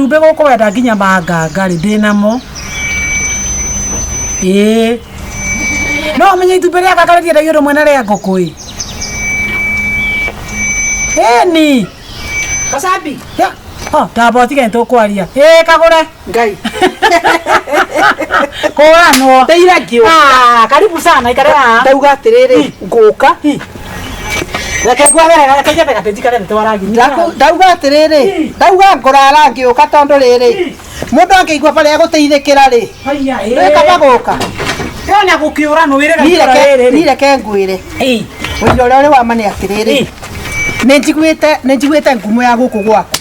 Matumbĩ gũkũ wenda nginya manganga rĩ ndĩnamo. Ĩĩ. No ũmenye itumbĩ rĩa nganga rĩtiendagio rĩmwe na rĩa ngũkũ ĩ. Ĩni. Kasambi. Ya. Oh, tamba ũtige nĩtũkwaria. Ĩĩ kagũre. Ngai. Kũranwo. Ndeira ngĩũka. Ah, karibu sana ikare haha. Ndauga atĩrĩrĩ, ngũka. Reke ngwethere, reke njethe gatĩ njikare thĩ twaragie. Ndauga atĩrĩrĩ, ndauga ngũrara ngĩũka tondũ rĩrĩ, mũndũ angĩigua barĩa gũteithĩkĩra rĩ, Haiya, ĩĩ. nĩ kaba gũka. Ndĩrona gũkĩũranwo wĩrĩga itũra rĩrĩ rĩ. Niĩ reke ngwĩre. Ĩĩ. Ũira ũrĩa ũrĩ wa ma nĩ atĩrĩrĩ, Ĩ. nĩ njiguĩte ngumo ya gũkũ gwaku.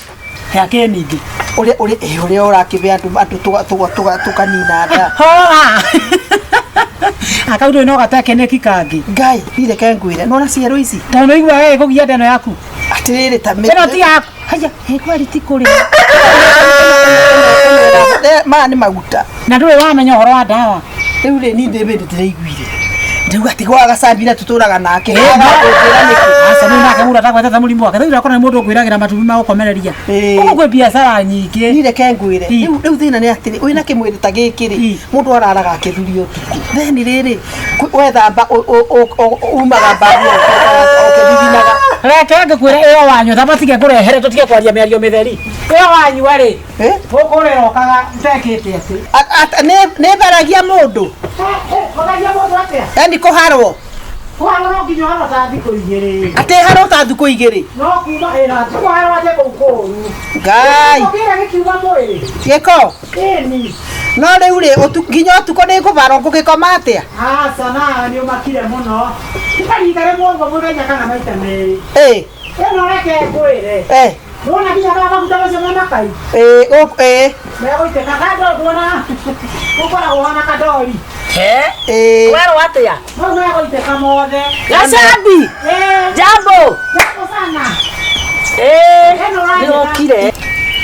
Ya kĩ ningĩ? Ũrĩa ũrĩa ĩ, ũrĩa ũrakĩbe andũ andũ tũkanina nda. Hoa. Akau ndũĩ no gatekeneki kangĩ. Ngai, niĩ reke ngwĩre, nĩwona ciero ici? Tondũ nĩ ũiguaga ĩgũgia nda ĩno yaku. Atĩrĩrĩ ta Ĩno ti yaku. Haya, ĩ kweri ti kũrĩa. Maya nĩ maguta. Na ndũrĩ wamenya ũhoro wa ndawa. Rĩu rĩ, niĩ ndĩ hĩndĩ ndĩraiguire. Ndauga tiga wa gacambi na tũtũraga nake. Agakũnjĩra nĩkĩ? Aca nĩ nake mũndũ atagwetete mũrimũ wake. Rĩu ndakora nĩ mũndũ ũkwĩragĩra matumbĩ ma gũkomereria. Ĩĩ. Gũkũ kwĩ biacara nyingĩ. Niĩ reke ngwĩre. Ĩ. Rĩu thĩna nĩ atĩrĩ, wĩna kĩmwĩrĩ ta gĩkĩ rĩ, Ĩ. mũndũ araraga akĩthuria ũtukũ. Then rĩrĩ, wethamba umaga mbaru ũkĩthithinaga. Reke ngĩkwĩre ĩyo wanyua tamba tige ngũrehere tũtige kwaria mĩario mĩtheri. Ĩyo wanyua rĩ, Eh? gũkũ rĩrokaga ntekĩte atĩ. Nĩ tharagia mũndũ. Ũthagia mũndũ atĩa? Yani kũharwo. Kũharwo no nginya ũharwo ta thikũ igĩrĩ. Atĩ harwo ta thikũ igĩrĩ. No kuma ĩna kũharwo atĩ kũu kũũru. Ngai. Ũkĩra gĩkiuma mwĩrĩ. Gĩko. Ĩni. No rĩu rĩ, nginya ũtukũ nĩ ngũbarwo ngũgĩkoma atĩa? Aca nawe nĩ ũmakire mũno. Ti kahinda rĩmwe ũguo mũthenya kana maita merĩ. Ĩ. Ĩno reke ngwĩre. Eh. Nĩwona nginya kana maguta macio me makai? Ĩ, gũkũ, ĩ. Megũitĩka kando nduona gũkoragwo hana kandori. He? Ĩ. Werwo atĩa? Mau megũitĩka mothe. Gacambi! Ĩ. Jambo! Jambo sana. Ĩ, Ĩno ũranjĩra. nĩũrokire.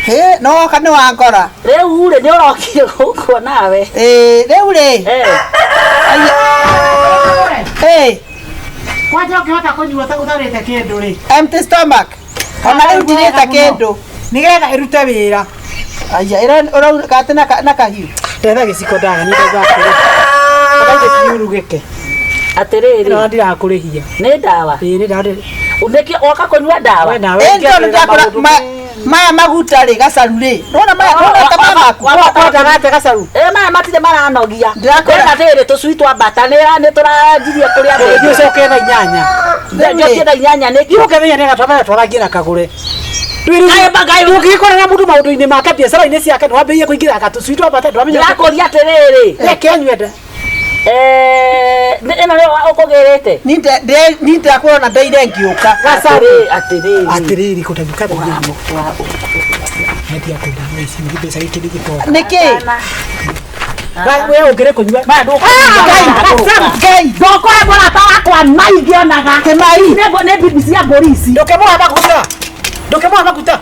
Hĩ, no woka nĩ wangora. Rĩu rĩ, nĩũrokire gũkũ nawe. Ĩ, rĩu rĩ. Eh. Aya. Ĩ. Kwanja ũngĩhota kũnyua ũtarĩte kĩndũ rĩ. Empty stomach. Ona rĩu ndirĩte kĩndũ. Nĩgetha ĩrute wĩra. Aya, ĩrauga atĩ na kahiũ. Ndetha gĩciko ndaga nĩ ndauga atĩrĩ. Ndauga kiurugĩke. Atĩrĩrĩ. Ĩno ndirakũrĩhia. Nĩ ndawa. Ĩĩ nĩ ndawa. Nĩkĩo woka kũnyua ndawa? We nawe Ĩ, tondũ ndakũra maya maguta rĩ, gacaru rĩ. Ndona maya, ndona ta maya maku. Wakwendaga atĩa gacaru? Ĩ, maya matirĩ maranogia. Ndĩrakũra. Kwĩna rĩrĩ tũcui twa mbata nĩ tũranjirie kũrĩa Ũgĩthiĩ ũcoke thaa inyanya. Njokie thaa inyanya nĩkĩ? Ũke thaa inyanya twambe twarangie na kagũre. Kaĩ kaĩ- Ndũngĩgĩkorana na mũndũ maũndũ-inĩ make biacara-inĩ ciake ndwambĩrĩrie kũingĩra gatũcui twa mbata ndwamenya. Ndĩrakũria atĩrĩrĩ. Reke anyue nda. Eh, ĩno nĩyo ũkũgĩrĩte? Ni ndakũrona ndeire ngĩũka. Atĩrĩ, atĩrĩrĩ. Atĩrĩrĩ kũtaguka thaa inyanya. Ndia kwĩra thaa ici nĩ mbeca gĩkĩ nĩ gĩtonga. Nĩkĩ? We ũngĩrĩ kũnyua. Maya ndũkũnyua. Ngai, Ngai. Ndũkũhe mũrata wakwa maingĩonaga. Kĩmai. Nĩ bibi cia mbũri ici. Ndũkĩmũhe maguta. Ndũkĩmũhe maguta.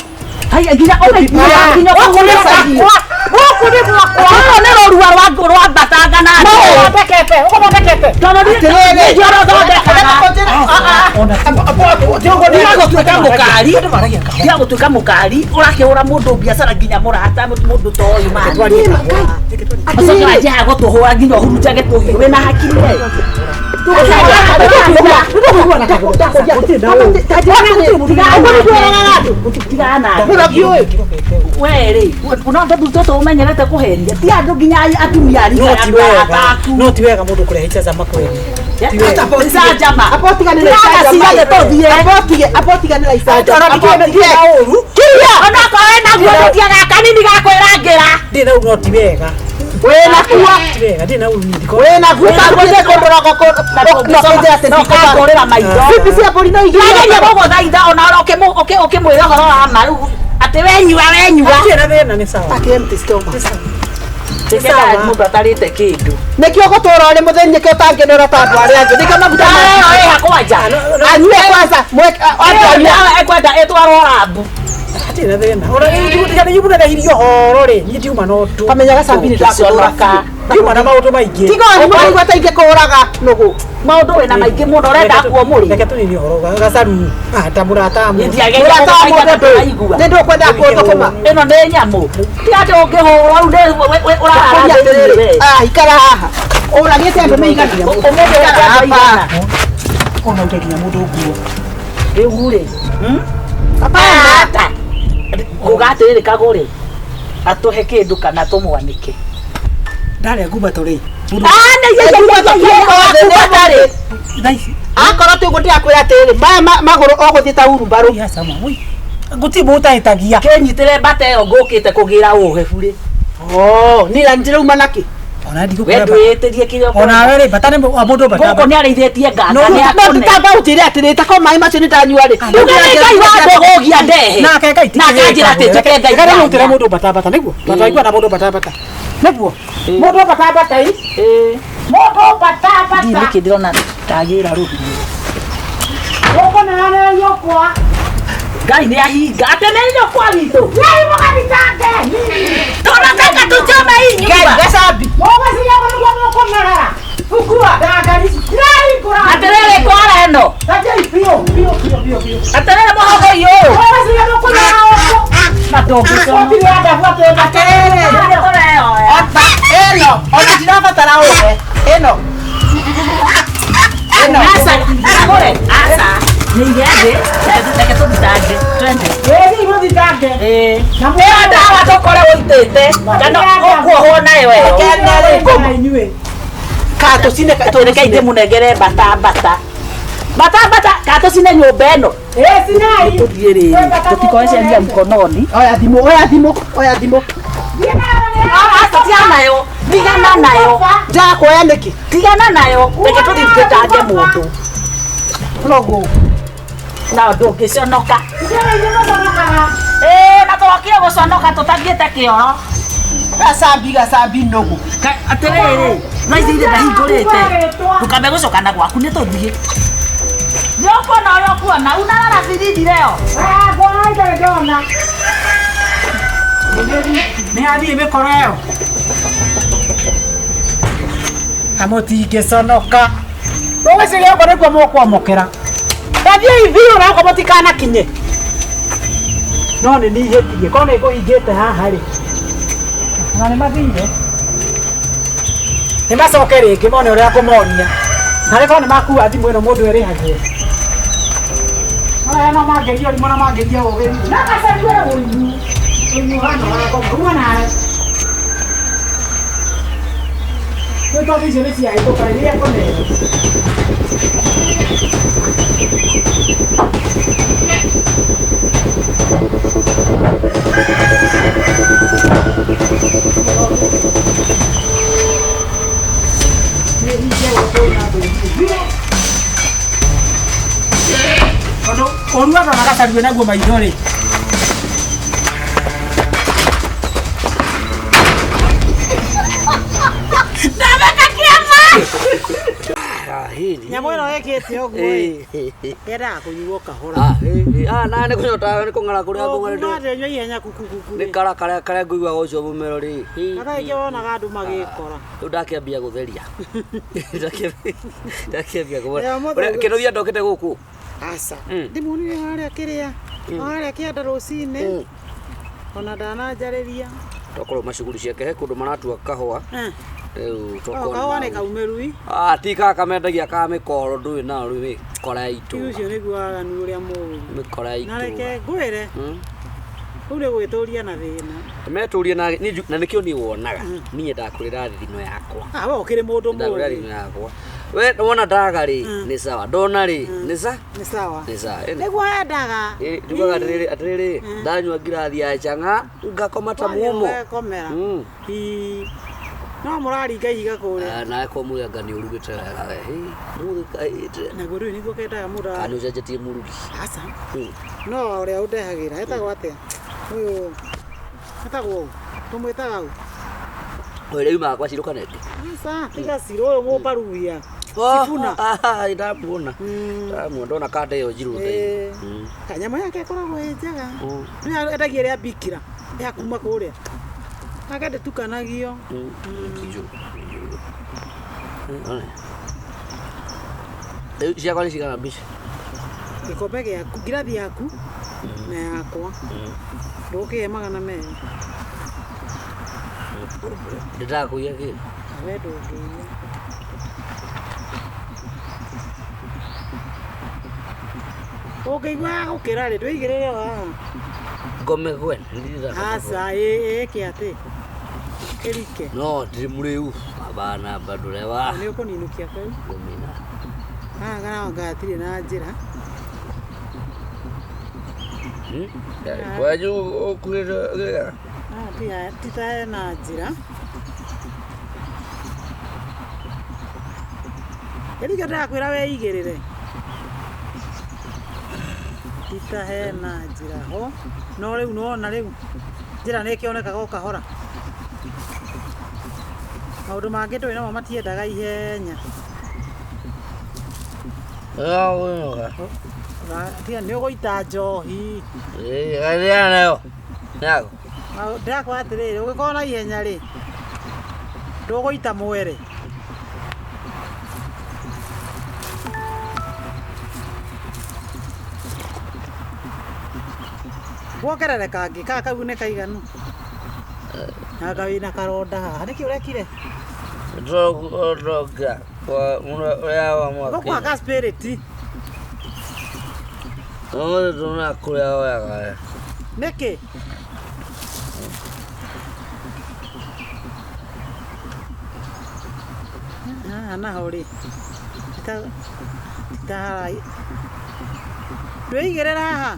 Haya, nginya ũkaigua nginya Gũkũ nĩ ũkũgũra. gwakwa. Gũkũ nĩ gwakwa. Rũrũ nĩ rũrua rwa mbatanga na Ũthondekete, ũgũthondekete. Tondũ niĩ Atĩrĩrĩ. nĩ ũthondekaga. Tiga gũtuĩka mũkari. Tiga gũtuĩka mũkari ũrakĩhũra mũndũ biacara nginya mũrata mũndũ ta ũyũ mani. Ũcoke wanjie haha gũtũhũra nginya ũhurunjage tũhiũ wĩna hakiri we. We rĩ, no tondũ tũtũ ũmenyerete kũhenia ti andũ nginya atumia a rika No ti andũ wega. arata aku. No ti wega mũndũ kũrehe icanjama kwene. Icanjama. Abotiganĩra Tigaga icanjama. ciothe tũthiĩ. Abotiganĩra icanjama. Ona ndikĩrĩ na ũru. Kiria! Onakorwo wĩna guo tũtiaga kanini ga kwĩrangĩra. Ndĩ na ũru no ti wega. Wĩna kuo. Ti wega, ndĩ na ũru niĩ ndiko. Wĩna kuo kangũthiĩ kũndũra kũndũra atĩ No kangũrĩra maitho. Bibi cia mbũri no igĩrĩ. Ndageria gũgũthaitha ona ũkĩmwĩra ũhoro wa ma rĩu atĩ wenyua wenyua. Ndirĩ na thĩna nĩ sawa. Atĩ empty stomach. Nĩgetha mũndũ atarĩte kĩndũ. Nĩkĩo gũtũra ũrĩ mũthĩni nĩkĩo ũtangĩnora ta andũ arĩa angĩ. Nĩkĩo maguta Ndawa ĩyo ĩha kwanja. anyue kwanza. Andũ Ĩyo anyue. ndawa ĩkwenda ĩtwarwo rambu. Hatirĩ na thĩna. Ona tiga nĩ nyumũrerehirie ũhoro rĩ, niĩ ndiuma na ũndũ. Kamenya gacambi nĩ ndakũthũra Ũngĩconoka. biũ. Ndiuma na maũndũ maingĩ. Tiga warimũ ndaigua ta ingĩkũraga nũgũ. Maũndũ wĩna maingĩ mũno ũrenda kuo mũrĩ. Reke tũnini ũhoro gacaru. Ah, ta mũrata wa mũndũ. Mũrata wa mũndũ ndũĩ. Nĩ ndũkwenda kũthũkũma. Ĩno nĩ nyamũ. Ti atĩ ũngĩhũrwo rĩu nĩ ũrarara Kũria thĩinĩ atĩrĩrĩ, we. ah, ikara haha. Ũragĩte andũ meigana. Ũmũthĩ Ikara ũrĩa andũ hapa. aigana. Ona ute nginya mũndũ nguo. Rĩu rĩ. Hapana. Ata. Nguga atĩrĩrĩ kagũrĩ. Atũhe kĩndũ kana tũmwanĩke. Ndarĩa ngumbato rĩ. Mũndũ Ah, nĩ Ngumbato thaa ici. Akorwo ti ũguo ndĩrakwĩra atĩrĩrĩ, maya magũrũ ũgũthiĩ ta wheelbarrow. Oi, aca ma, oi. Gũtirĩ mũndũ ũtahĩtagia. Kĩnyitĩre mbata ĩyo ngũkĩte kũgĩra ũhe burĩ. Oh, niĩ na ndĩrauma nakĩ? Ona We ndigũkora. ndwĩĩtĩrie kĩrĩa ũkwenda. Ona we rĩ, bata nĩ mũndũ bata. Gũkũ nĩ arĩithĩtie nganga No, nĩ No akũne. nditamba ũnjĩre atĩrĩrĩ, ta korwo maĩ macio nĩ ndanyua rĩ. Ah, Rĩu Nĩ Ngai wa ndũgũgia ndehe. Nake Ngai Na akanjĩra atĩ njũke Ngai. Reke rĩu mũndũ bata bata nĩguo. Twaigua na mũndũ bata bata. Nĩguo. Mũndũ bata bata i. Mũndũ bata bata. Ndiĩ nĩkĩ ndĩrona ndagĩra rũhiũ. Ũkũneanĩra nyũkwa. Ngai nĩ ahinga. Atĩ nĩ nyũkwa witũ. Tunataka tuchome hii Ngai, nyumba. gacambi. Atĩrĩrĩ kwara ĩno. Atĩrĩrĩ mũhogoi ũyũ. Na ndũngĩconoka. Atĩrĩrĩ. Nĩ tũreyoya. Ota, ĩno, ona ndirabatara ũhe. Ĩno. Ĩno. Aca, kagũre. Aca. Nĩ ige thĩ. Reke tũthitange. Twende. Ĩĩ. Ĩyo ndawa tũkore ũitĩte. Kana ũkuohwo nayo ĩyo. Kene rĩ. Ka tũcine ka Reke ndĩmũnengere mbata mbata. Mbata mbata ka tũcine nyũmba ĩno. Tũthiĩ rĩrĩ. Tũtikoe sheria mkononi. Oya thimũ, oya thimũ, oya thimũ. Aca tigana nayo. Tigana nayo. Njaga kuoya nĩkĩ? Tigana nayo. Reke tũthiĩ tũtange mũndũ. Nũgũ. Na ndũngĩconoka. Ĩĩ na tũrokire gũconoka tũtathiĩte kĩoro. Gacambi, gacambi nũgũ. Atĩrĩrĩ, thaa ici ithe ndahingũrĩte. Ndũkambe gũcoka na gwaku nĩ tũthiĩ. Nĩ ũkuona ũrĩa ũkuona, unarara birindi leo. Nĩ athiĩ mĩkoro ĩyo. Amũtingĩconoka. Ũgwĩciria ũguo nĩguo mũkwamũkĩra. Tathiĩi biũ na okorwo mũtikanakinye. No nĩ nihĩtirie, korwo nĩ ngũhingĩte haha rĩ. Ona nĩ mathire. Nĩ macoke rĩngĩ mone ũrĩa ngũmonia. Narĩ korwo nĩ makua thimũ ĩno mũndũ ĩrĩhagio. Aya no mangerie ũrimũ na mangerie ũgĩ. Na gacarie ũimu. Ũimu hana wa ngoma. Uma nawe. Nĩ tondũ icio nĩ ciahĩtũka iria kũneo. Tondũ ũru andũ magacario naguo maitho rĩ. Ndameka kĩama. Nyamũ ĩno ĩkĩte ũguo ĩ. Yendaga kũnyuo kahora. Na nĩ kũnyota nĩ kũng'ara kũrĩa ngũng'arĩte. Ũng'arĩte ihenya kuku kuku. Nĩ kara karĩa karĩa ngũiguaga ũcio mũmero rĩ. Na thaa ingĩ wonaga andũ magĩkora. Rĩu ndakĩambia gũtheria. Ndakĩambia Ĩyo kũbora. mũthenya- Kĩnũthia ndokĩte gũkũ. Aca. Ndĩmuonire harĩa kĩrĩa. Harĩa kĩanda rũcinĩ. Ona ndananjarĩria. Tokorwo macuguri ciake he kũndũ maratua kahũa. Rĩu tokorwo. Kahũa nĩ kaumĩru i. Ah, ti gaka mendagia ka mĩkoro ndũĩ na rĩu mĩkora ya Ti itũra. ũcio nĩguo waganu ũrĩa mũũru. Mĩkora ya Na reke itũra. ngwĩre, rĩu nĩ gwĩtũria na thĩna. Metũrie na niĩ na nĩkĩo niĩ wonaga. Niĩ ndakwĩra thithino yakwa. Ah, we ũkĩrĩ mũndũ Ndakwĩra mũũgĩ. thithino yakwa. We wona ndaga rĩ nĩ sawa. Ndona rĩ nĩ sa Nĩ sawa. nĩ sawa. Ĩni. Nĩguo endaga. Njugaga atĩrĩrĩ atĩrĩrĩ ndanyua ngirathi ya chang'a ngakoma ta mumo. Ũgekomera. Ii. No mũraringa ihiga kũrĩa. Ah, nawe ko mũthanga nĩ ũrugĩte wega we. Hĩ, mũthĩ kaĩte. Naguo rĩu nĩguo kendaga mũndũ Kana nĩ ũcenjetie mũrugi. Aca. No ũrĩa ũndehagĩra etagwo atĩa? Ũyũ etagwo ũ? Tũmwĩtaga ũ? Ũyũ yumaga kwa Cirũ Kanenge. Aca, tiga Cirũ ũyũ mũmbaruhia. Sifuna. Ndamuona. Ndamuona ndona kanda ĩyo njirũ Ĩĩ. thĩinĩ. Kanyamũ yake ĩkoragwo ĩ njega. Nĩyo endagia ĩrĩa bikira ya kuma kũrĩa. Ake ndĩtukanagio. Rĩu ciakwa nĩ cigana mbica? Gĩkombe gĩaku, ngirathi yaku na yakwa. Ndũkĩhe 200. Ndĩtaga kũiya kĩndũ. We ndũngĩiya. Ũngĩigua gũkĩra rĩ, ndwĩigĩrĩre o haha. Ngome kwene. Aca, ĩĩke atĩ. Ĩrike. No ndirĩ mũrĩu. Bana ndũrewa. Nĩ ũkũninũkia kau. Ngũmina. Haha karanga hatirĩ na njĩra. Kwanyu ũkuĩte kĩga? Haha ti ta hena njĩra. Ĩrike ndĩrakwĩra wĩigĩrĩre. Ti ta hena njĩra ho. No rĩu nĩwona rĩu njĩra nĩ ĩkĩonekaga o kahora. Maũndũ mangĩ ndũĩ namo matiendaga ihenya. Tiga nĩ ũgũita njohi. Ĩĩ, nayo. Yako. Ndĩrakwĩra atĩrĩrĩ, ũngĩkorwo na ihenya rĩ, ndũgũita mwere. Wongerere kangĩ, ka kau nĩ kaiganu. Anga wĩna karonda haha, nĩkĩ ũrekire? Ndũroga ũrĩa wa mwaki. Ngũkũhaka spirit. Ũmũthĩ tũna kũrĩa wega. Nĩkĩ? Haha naho rĩ, ti ta harai. Ndwĩigĩrĩra haha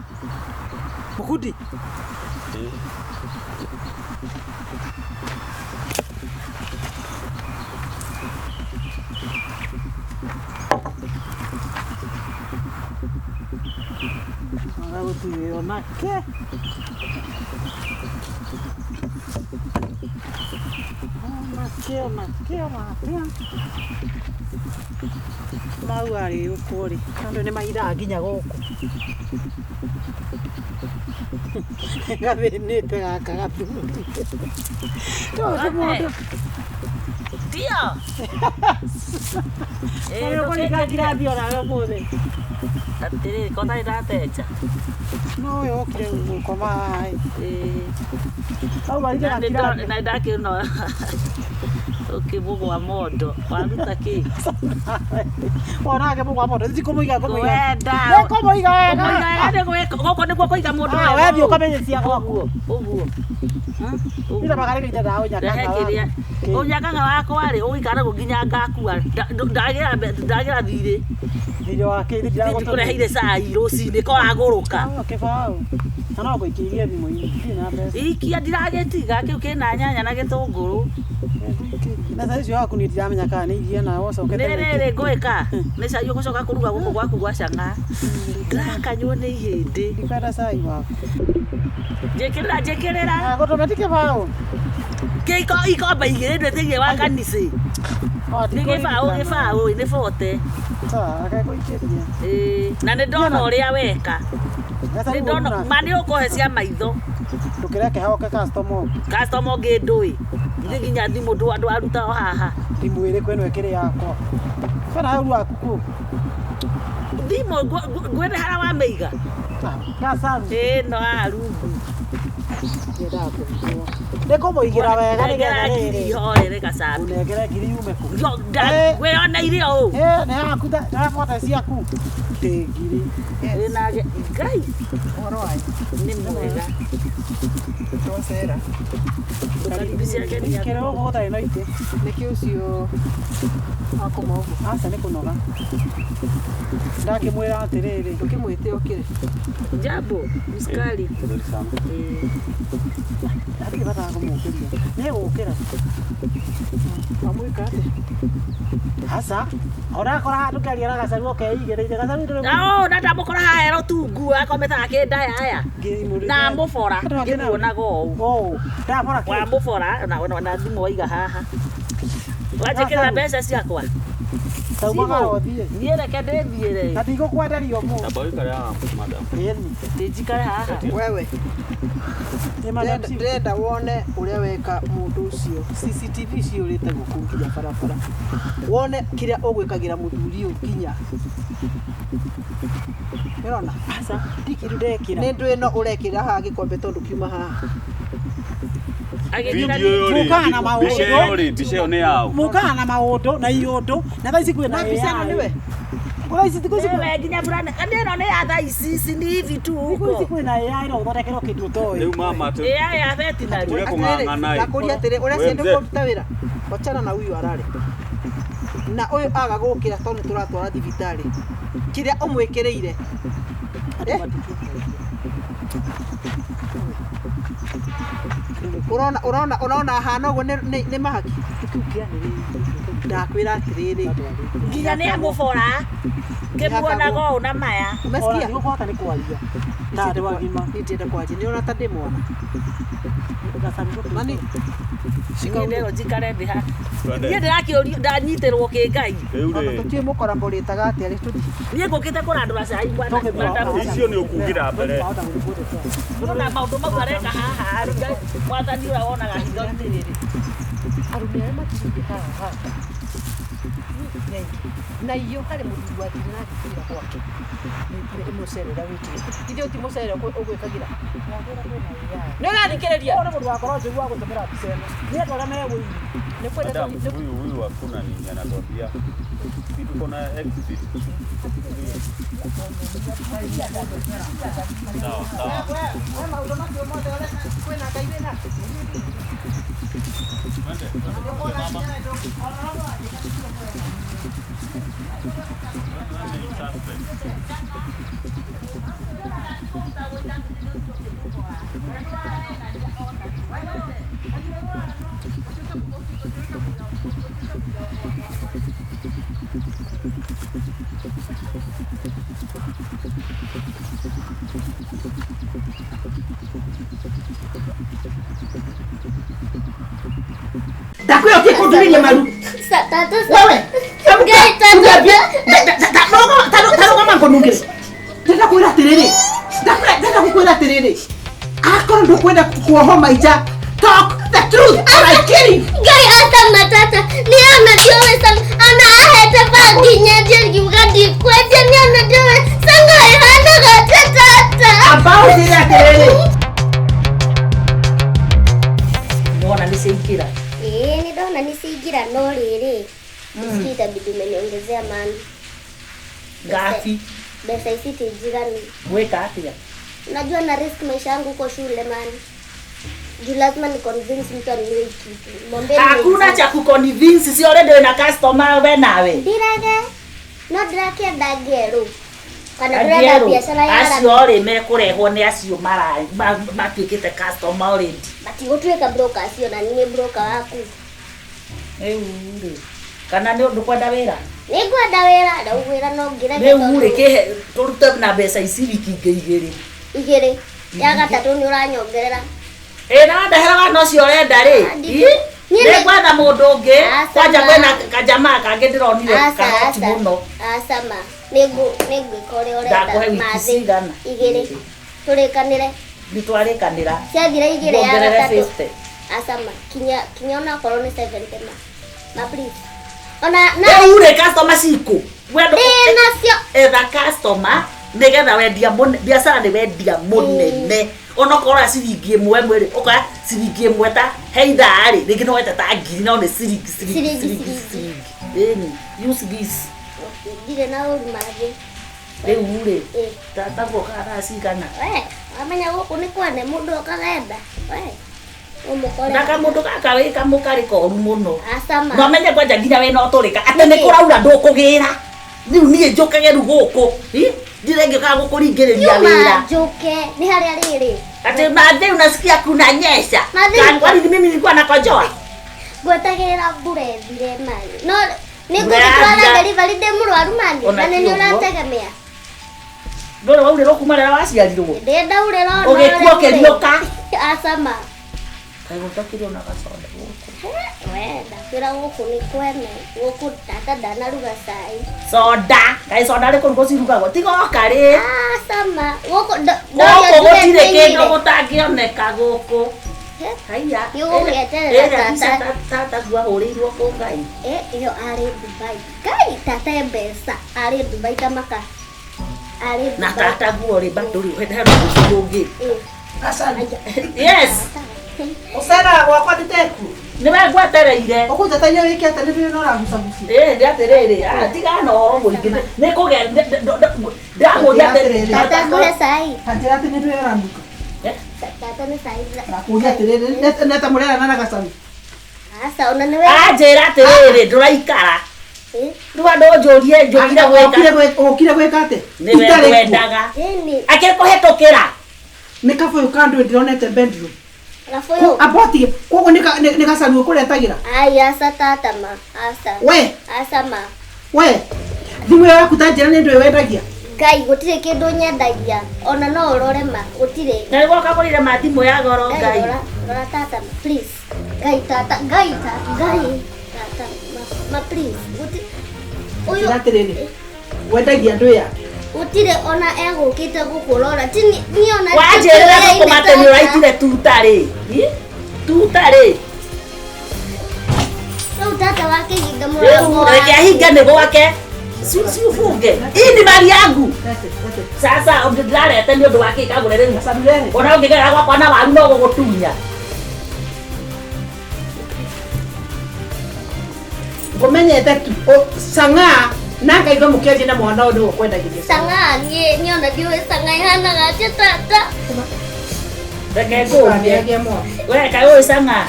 mũkundi. Waga gũtigĩrwo nake. Onake, onake, onake. Mau arĩũkwo rĩ, andũ nĩ maithaga nginya gũkũ. Gathĩnĩte gaka gathuri. Tũũ mũndũ. Ndio. Nĩ ũkũringa ngirathi onawe ũmũthĩ. Atĩrĩrĩ, ko ndarĩ ndatenja. No ũyũ ũkire gũkoma haha ĩ. Ĩĩ. Auma Na ringa ngirathi. nĩ ndakĩona ũkĩmũgwa mondo. Waruta kĩ? Onake mũgwa mondo, ti kũmũiga ngũmũiga. Ngwenda. Nĩ kũmũiga wega. Kũmũiga wega nĩ gwĩka. Gũkũ nĩkuo kũiga mũndũ Ah, wega. we thiĩ ũkamenye gwaku. Ũguo. Ita makarĩka ita ndaũnyakanga Rehe kĩrĩa. Ũnyakanga wakwa rĩ, ũgũikara naguo nginya ngakua. Ndagĩra thirĩ. Thirĩ wa kĩ? Ndikũreheire cai rũcinĩ ko wagũrũka. Kĩbaũ. Na no ngũikĩirie thimũ-inĩ, ndirĩ na mbeca. Ikia ndiragĩtiga kĩu kĩna nyanya na gĩtũngũrũ. Na thaa icio waku niĩ ndiramenya kana nĩ iria nawe ũcokete. Nĩ rĩrĩ ngwĩka nĩ cai ũgũcoka kũruga gũkũ gwaku gwa cang'a. Ndĩrakanywo nĩ ihĩndĩ. Ndikwenda cai waku. Njĩkĩrĩra njĩkĩrĩra. Gũtũme ti kĩbaũ. Kĩiko ikombe igĩrĩ ndwĩtĩirie wa kanicĩ. Nĩ gĩbaũ gĩbaũ nĩ bote. Sawa, reke ngũikĩrie. Ĩĩ na nĩ ndona ũrĩa weka. Nĩ ndona ma nĩ ũkũhe cia maitho. Ndũkĩreke hoke customer ũngĩ. Customer ũngĩ ndũĩ. Githĩ nginya thimũ ndwaruta o haha. Thimũ ĩrĩkũ ĩno ĩkĩrĩ yakwa? Kwĩna hau waku kũ? Thimũ ngwĩre harĩa wamĩiga. Gacaru. Ĩĩ no haha rungu. Ndiendaga kũhithwo. Nĩ kũmũigĩra wega nĩgetha Nengera ngiri rĩrĩ. ihorere gacambi. Ũnengere ngiri yume kũ? Wĩyoneire ũũ. Ĩĩ nĩ yaku ndarabuata ciaku. Ndĩ ngiri. Wĩna Ngai Ũhoro wanyu? nĩ mwega. Twacera. Ndũkaribicĩre ageni aku. Kĩrĩ gũkũ gũtarĩ na itĩ. Nĩkĩ ũcio wakoma ũguo? Aca nĩ kũnoga. Ndakĩmwĩra atĩrĩrĩ. Ndũkĩmwĩte okĩre. Jambo, mskari. Ĩĩ. Hatirĩ bata wa kũmũkĩria. Nĩ egũkĩra. Wamwĩka atĩa? Aca. Ũrakora handũ kĩaria na gacaru ũkeigĩrĩire. Gacaru ndũrĩ Na na ndamũkora haha ero tungu akomete akĩndaya aya. Na mũbora ngĩmuonaga ũũ. Ũũ. Ndabora kĩ? Wamũbora na thimũ waiga haha. Wanjĩkĩrĩra mbeca ciakwa. Taumagara ũthiĩ. Niĩ reke ndĩthiĩre. Na ndigũkwenderia ũmũthĩ. Amba ũikare haha madam. Ĩni. Ndĩnjikare haha. Wewe Nĩ madam chief. ndĩrenda wone ũrĩa weka mũndũ ũcio. CCTV ciyũrĩte gũkũ nginya barabara. Wone kĩrĩa ũgwĩkagĩra mũthuri ũyũ nginya. Nĩũrona? Aca, ndikĩrĩ ndekĩra. Nĩ ndũ ĩno ũrekĩra haha gĩkombe tondũ kiuma haha. Agĩkĩra Video ĩyo rĩ, Mũkaga na maũndũ. mbica ĩyo rĩ, mbica ĩyo nĩ yaũ? Mũkaga na maũndũ na iũndũ na thaa ici kwĩna Na mbica ĩno AI. nĩwe? Thaa ici thikũ ici kwĩna Wewe nginya burana ĩno nĩ ya thaa ici ici ni hivi tu thikũ ici huko. kwĩna AI no ũthondekerwo kĩndũ ũtoĩ. Rĩu mama tũ AI ya veterinary. Tũrĩa kũng'ang'ana ĩ. Ndakũria atĩrĩ, ũrĩa We ciende mzee. kũruta wĩra, wachana na huyu arare. Na ũyũ aga gũkĩra tondũ nĩtũratwara thibitarĩ. Kĩrĩa ũmwĩkĩrĩire. Eh? Ũrona ũrona ũrona ahana ũguo nĩ nĩ mahaki. Ndakwĩra atĩrĩrĩ. Nginya nĩ amũbora. Ngĩmuonaga ũũ na maya. Umesikia? Ndigũkũhota nĩ kwaria. Ta andũ agima. Niĩ ndienda kwaria. Nĩ ũrona ta ndĩ mwana. Mani. Niĩ ndĩrwo njikare thĩ haha. Twende. Niĩ ndĩrakĩũrio ndanyitĩrwo kĩngai. Rĩu Ona rĩ, tũtiũĩ mũkorambo ũrĩtaga atĩa rĩ tũthiĩ. Niĩ ngũkĩte kũrandũra cai bwana. icio nĩ ũkugĩra mbere. Ndĩrona maũndũ mau areka haha rĩ, Ngai, mwathani ũrĩa wonaga hitho-inĩ rĩrĩ. Arũme arĩa matirĩ haha na iyo harĩ mũthuri wathire na agĩkĩra gwake nĩ mũcere ũrĩa wĩkĩrĩte ithuĩ ti mũcere ũgwĩkagĩra nĩ ũrathikĩrĩria Ũyũ nĩ mũndũ wakorwo njũru wa gũtũmĩra mbica ĩno. Nĩ andũ arĩa me wũiru. nĩ kwenda Madam, huyu huyu hakuna nini anatuambia. Si tuko na exhibit. Sawa sawa. Maũndũ macio mothe ũreka kwĩna Ngai wĩna. Twende, twende mama. Twende, suspect. Ndakwĩra ũtige kũndurĩria maru. Tata, Wewe. Ngai, tata. Tarũgama ngũnungĩre. Ndĩrenda kwĩra atĩrĩrĩ. Ndĩrenda gũkwĩra atĩrĩrĩ. Akorwo ndũkwenda kuohwo maica, talk the truth or I kill you. Ngai ata matata ni ona ndiũĩ ona ahete bangi nyendie ngiuga ndikwendia ni ona ndiũĩ canga ĩhanaga atĩa tata. Amba ũnjĩre atĩrĩrĩ. Wona nĩ ciaingĩra. Ĩĩ nĩ ndona nĩ ciaingĩra no rĩrĩ sijui itabidi umeniongezea mani Ngapi? mbeca ici ti njiganu. Gwĩka atĩa? Unajua na risk maisha yangu huko shule mani. Juu lazima ni convince mtu anunue hii kitu. Mwambie Hakuna nimeizi. cha kuconvince, si already wĩna customer we nawe. Ndirage no ndĩrakĩenda ngerũ kana ndĩrenda Angĩerwo, biacara ya acio rĩ mekũrehwo nĩ acio matuĩkĩte customer already. matigũtuĩka broker acio na niĩ broker waku. Rĩu rĩ, kana nĩ ũndũ kwenda wĩra? Nĩngwenda wĩra rĩu wĩra no ngĩrege Rĩu rĩ, kĩhe tũrute na mbeca ici wiki ingĩ igĩrĩ. Igĩrĩ ya gatatũ nĩ ũranyongerera. Ĩ na wandehera wana ũcio ũrenda rĩ, Ah, ĩ, niĩ nĩ- nĩngwetha mũndũ ũngĩ. Aca, Kwanja ma. kwĩna kajamaa kangĩ ndĩronire Aca, kahoti aca. mũno. Aca ma nĩngwĩka ũrĩa ũrenda. Ndakũhe wiki Mathĩ. cigana? Igĩrĩ tũrĩkanĩre. Nĩtwarĩkanĩra. Ciathira igĩrĩ ya Nguongerere gatatũ. 50. Aca ma kinya kinya onakorwo nĩ 70 ma. Ma please. Ona na Rĩu rĩ, customer cikũ. We ndũ- ndĩnacio. Etha customer nĩgetha wendia biacara nĩ wendia mũnene. Onokorwo ũroya ciringi ĩmwe ĩmwe rĩ, ũkoya ciringi ĩmwe ta he ithaa rĩ, rĩngĩ no wete ta ngiri no nĩ ciringi ciringi Ciringi, ciringi ciringi. ciringi. Ĩni, use this. Ndirĩ na ũru mathĩ. Rĩu rĩ, Ĩ. tataguo okaga thaa cigana? We, wamenya gũkũ nĩ kwane mũndũ okaga enda. We, ũmũkore. Na kamũndũ gaka wĩ kamũkarĩ koru mũno. Aca ma. No menye kwanja nginya wĩna ũtũrĩka atĩ nĩ Nĩkĩ? kũraura ndũkũgĩra. Rĩu niĩ njũkage rĩu gũkũ. Ĩ? Ndirĩ ngĩũkaga gũkũringĩrĩria Yuma wĩra. njũke nĩ harĩa rĩrĩ. Ati madhe unasikia kuna nyesha. Madhe- Kwani mimi nilikuwa nakojoa? Ngwetagĩrĩra mbura ĩthire mani. No nĩ Mbura ngũgĩtwara yathira. delivery ndĩ mũrwaru mani Ona na nĩ ti nĩ ũguo. ũrategemea. Ndũrĩ waurĩrwo kuma rĩrĩa waciarirwo. Ndĩ ndaurĩra ona Ũgĩkua ũrĩa ũkĩriũka. Aca ma. Kaĩ gũtakĩrĩ ona gacoda gũkũ? We ndakwĩra gũkũ nĩ kwene gũkũ tata ndanaruga cai. Soda, kaĩ soda rĩ kũrugwo cirugagwo? Tiga oka rĩ. Ah, sama gũkũ Gũkũ gũtirĩ kĩndũ gũtangĩoneka gũkũ. Haiya. Nĩ ũgũgĩeterera Ĩrĩa mbica tata. Tata guo ahũrĩirwo kũ Ngai. Eh, ĩyo arĩ Dubai. Ngai tata e mbeca arĩ Dubai ta maka arĩ Na Dubai. tata guo rĩ bado rĩ he rũciũ rũngĩ. Eh, Asante. aya. Yes. Ũceraga gwakwa nditeku. Nĩwe ngwetereire. Ũkũnjatagia wĩke atĩa nĩ ndĩrĩ na ũragucagucia. Ĩĩ nĩ atĩrĩrĩ, ah, tigana na ũhoro mũingĩ. Nĩ kũgĩa ndĩrakũria atĩrĩrĩ. Tata ngũhe cai. Ta njĩra atĩ nĩ ndũĩ ũranuka. Tata nĩ cai. Ndakũria atĩrĩrĩ, neta mũrerana na gacaũ. Aca ona nĩwe. Anjĩra atĩrĩrĩ ndũraikara. Eh, Rĩu andũ ũnjũrie njũkire gwĩka. Ũkire gwĩka atĩa? Nĩwe Itarĩ kuo. ngwendaga. ĩni Akĩrĩ kũhetũkĩra. Nĩ kabũyũ ka ndũĩ ndĩronete bedroom. gabuyu. Amba ũtige. Koguo nĩ gacaũ ũkũretagĩra. Ai aca tata ma. Aca. We, Aca ma. we. Thimũ ĩyo yaku ta njĩra nĩ ndũĩ wendagia. Ngai gũtirĩ kĩndũ nyendagia ona no ũrore ma gũtirĩ. Na nĩguo kagũrire ma thimũ ya goro Ngai Ngai. rora rora tata ma please. Ngai tata Ngai tata Ngai tata ma, ma please. Gũtirĩ ũyũ Njĩra atĩrĩrĩ. Wendagia ndũĩ yake. gũtirĩ ona egũkĩte gũkũrora ti niĩ ona Wanjĩrĩra tũtiũyaine thũkũma atĩ nĩ tata. ũraitire tuta rĩ. Ĩ? Tuta rĩ. Rĩu tata wakĩhinga Rĩu mũrango reke ahinge nĩ gwake. Si ufunge. Hii ni mali yangu. Lete, lete. Sasa ndĩrarete nĩ ũndũ wa kĩ kagũre rĩu. Gacaũ rehe. Ona ũngĩgerera gwakwa na waru no gũgũtunya. Ngũmenyete tu. Cang'aa na ngaigua mũkĩaria na mwana ũyũ nĩwe ũkwendagĩria. Cang'aa niĩ niĩ ona ndiũĩ cang'aa ihanaga atĩa tata. Reke ngũrie. Ndũkanĩagie mwana. We kaĩ ũĩ cang'aa?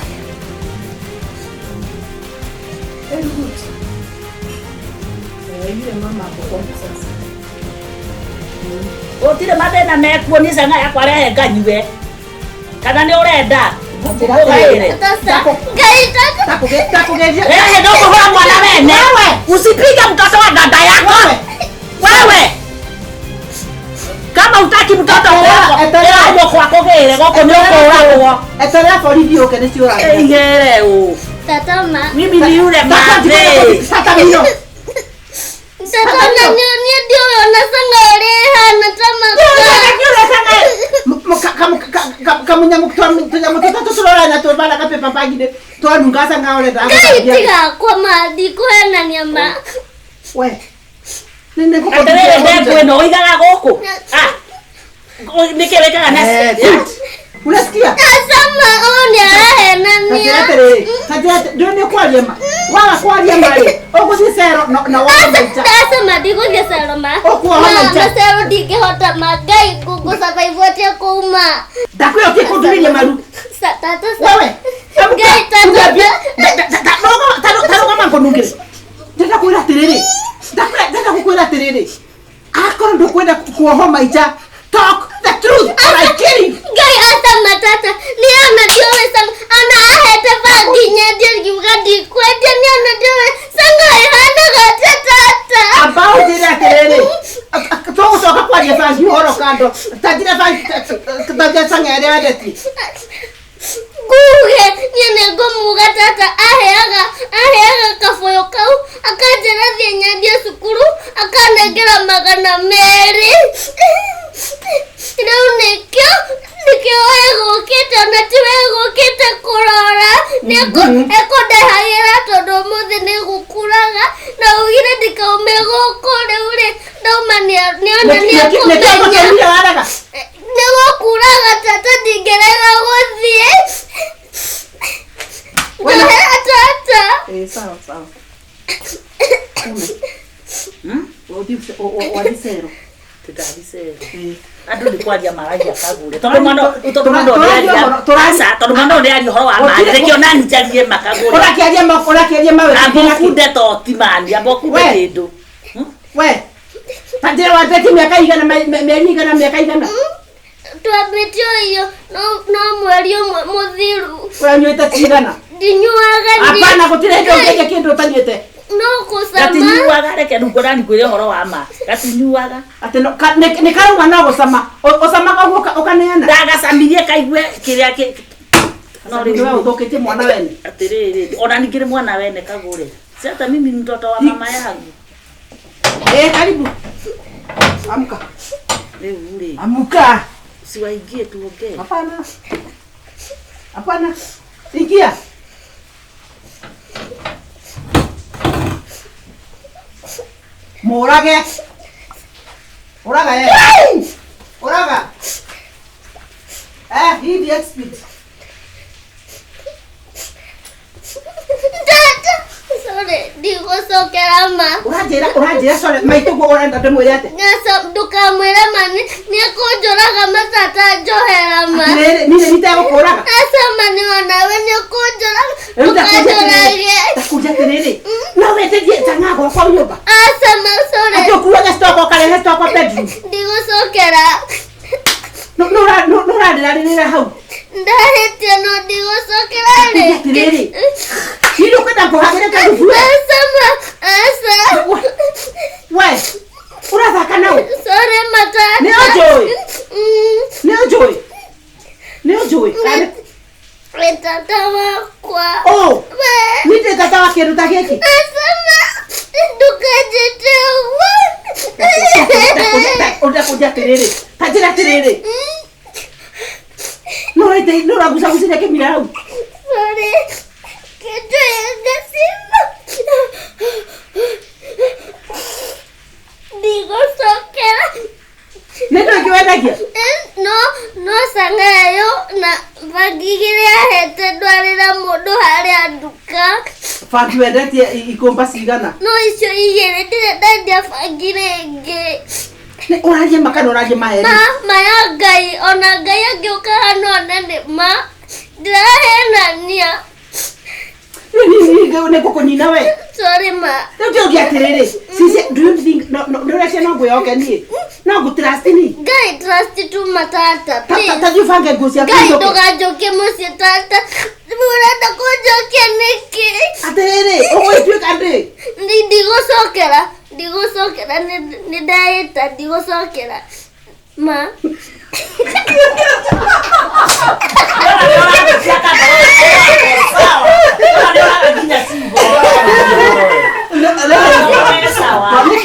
Very good. Eh, yule mama ako kwangu sasa. Gũtirĩ mathĩna mekuo niĩ cang'aa yakwa rehe nganyue. Kana nĩ ũrenda? Ngũgaĩre. Tata Ngai tata. Takũgeria. Wewe ndio kuhura mwana wene. Usipige mtoto wa dada yako. Wewe. Kama utaki mtoto wako, ĩra gwako gĩre gũkũ nĩ ũkũragwo. Eterera borithi yũke nĩ ciũragwo. Igere ũ. Tata ma. Mimi ni yule mathe. Tata mio. Tata ona niĩ niĩ ndiũĩ ona cang'aa ũrĩa ĩhana ta maka. Kamunyamũ tũnyamũ tũtatũ tũrorana tũbara kapepa bag-inĩ twanunga cang'aa ũrenda Ngai tigakwa ma ndikũhenania ma. We. Nĩ Atĩrĩrĩ ndengũ ĩno ũigaga gũkũ. Ah. Nĩkĩ wĩkaga na Eh, Unasikia? Aca ma ũyũ nĩ arahenania. Atĩrĩrĩ, ndũĩ nĩ kwaria ma. Waga kwaria ma rĩ, ũgũthiĩ cero na woe maica. Ndacema ndigũthiĩ cero ma. Ũkuoha Ma maica. na cero ndingĩhota ma Ngai ngũsurvive atĩa kũu ma. Ndakwĩra ũtige kũndurĩria maru. Tata Wewe. Ngai tata. Tarũgama ngũnungĩre. Ndĩrenda kwĩra atĩrĩrĩ. Ndĩrenda gũkwĩra atĩrĩrĩ. Akorwo ndũkwenda kuohwo maica, talk the truth or I kill you. Ngai aca ma tata niĩ ona ndiũĩ cang'aa ona ahete bangi nyendie ngiuga ndikwendia niĩ ona ndiũĩ cang'aa ĩhanaga atĩa tata. Amba ũnjĩre atĩrĩrĩ. Tũgũcoka kwaria bangi ũhoro kando. Ta njĩra bangi ta njĩra cang'aa ĩrĩa wendetie. Nguge niĩ nĩ ngũmuga tata aheaga aheaga kabũyũ kau akanjĩra thiĩ nyendie cukuru akanengera 200. Rĩu nĩkĩo nĩkĩo egũkĩte ona tiwe egũkĩte kũrora ekũndehagĩra tondũ ũmũthĩ nĩ gũkuraga na ugire ndikaume gũkũ rĩu rĩ ndauma nĩona Nĩkĩo nĩekũmenya ngũtũmire warega. nĩ gũkuraga tata ndingĩrega gũthiĩ. Ndohera tata. Eh, sawa sawa. Wathiĩ cero. Tũndathiĩ cero. Eh. Andũ nĩ kwaria maragia kagũre. Tondũ mwana tondũ mwana ũyũ Tũraria nĩaria- ũhoro- tũraria- Aca, tondũ mwana ũyũ nĩaria ũhoro wa maĩ. Gũtirĩ- Reke ona niĩ njarie makagũre. Ũrakĩaria ma ũrakĩaria ma Amba ũkunde toti mani, amba ũkunde We. kĩndũ. We. Ta njĩra wandetie mĩaka igana mĩeri igana mĩaka igana. Twambĩtie ũiyo no mweri ũmwe mũthiru. Ũranyuĩte cigana. Ndinyuaga niĩ. Hapana gũtirĩ hĩndĩ ũngĩendia kĩndũ ũtanyuĩte. No gũcama. Gatinyuaga reke rĩu ngona nĩngwĩre ũhoro wa ma. Gatinyuaga. Atĩ nĩ karauma no gũcama. Ũcamaga ũguo ũkaneana. Ndagacamirie kaigue kĩrĩa kĩ No Nĩ we ũthũkĩtie mwana wene. Atiriri, ona ningĩ mwana wene kagure. Si hata mimi ni mtoto wa mama yangu. Eh, karibu. Amka. Rĩu rĩ, Amka. siwaingie tuongee. Hapana. Hapana. Ingia. Mũrage. Ũraga ye. Ũraga. Eh, hii ndiyo speed. Tata, sorry, ndigũcokera ma. Ũranjĩra ũranjĩra sorry maitũ guo ũrenda ndĩmwĩre atĩa? Ngaca ndũkamwĩre ma nĩ ekũnjũraga ma tata njohera ma. Atĩrĩrĩ, niĩ nĩ itegũkũraga. Aca ma nĩ onawe nĩ ũkũnjũraga Rĩu ndakũria atĩrĩrĩ, ndũkanjũrage. ndakũria atĩrĩrĩ, no wenderie chang'aa gwakwa nyũmba. Aca ma sorry. Atĩ ũkuaga stock ũkarehe stock bedroom. Ndigũcokera. No ũrarĩrarĩrĩra hau. Ndahĩtia no ndigũcokera Ndakũria atĩrĩrĩ, niĩ ndũkwenda ngũhagĩre karubu. Aca ma aca. We, ũrathaka nau. Sorry ma tata. Nĩ ũnjũĩ? Mm. Nĩ ũnjũĩ? Nĩ ũnjũĩ? Nĩ tata wakwa. Oh, We. niĩ ndĩ tata wa kĩndũ ta gĩkĩ. Aca ma ndũkanjĩte ũguo. Ũndakũria atĩrĩrĩ, ta njĩra atĩrĩrĩ, no ũraite no ũragucaguciria kĩmira hau. Sorry. Kĩnjoya ngacimba. Ndigũcokera. Nĩ ndũ ĩngĩ wendagia? No no canga ĩyo na bangi igĩrĩ ahete ndwarĩra mũndũ harĩa nduka. Bangi wendetie ikũmba cigana? No icio igĩrĩ ndirĩ ndendia bangi rĩngĩ. Nĩ ũraria ma kana ũraria maheni? Ma ma ya Ngai ona Ngai angĩũka hano one nĩ ma ndĩrahenania. Rĩu niĩ nĩ ngũkũnina we. Sorry ma. Rĩu ndĩũria atĩrĩrĩ, Cici, do you think no no ndũrecia no ngwĩhoke niĩ? No ngũtrust niĩ? Ngai trust tu matata Ta ta please. ta thiĩ ũbange nguo ciaku Ngai inũke. ndũganjokie mũciĩ tata. Ũrenda kũnjokia nĩkĩ? Atĩrĩrĩ, ũgũgĩtuĩka ndĩ? Ndigũcokera ndigũcokera nĩ ndahĩta ndigũcokera ma.